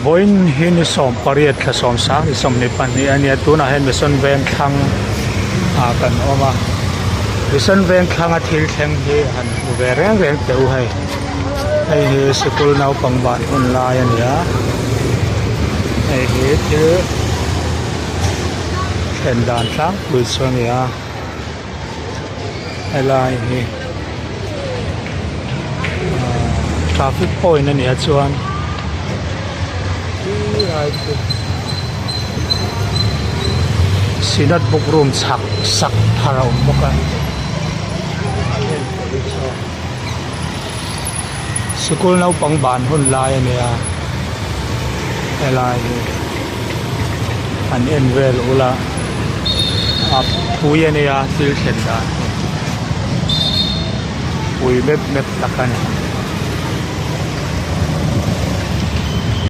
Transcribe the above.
Vawiin hi ni 18 thla 10 ni 22 a nia tunah hian Mission Vengthlang ah kan awm a Mission Vengthlang a thil thleng hi han hmu ve reng reng teh u hei hei hi sikul naupang ban hun lai a ni a hei hi thil thlen dan tlangpui chu a ni a helai hi traffic point a nih a chuan khilai khi synod book room chhak sak thar a awm bawk a sikul naupang ban hun lai a nia helai hi an en vel ula a pui a nia thil thlen dan hi pui mep mep tak a ni.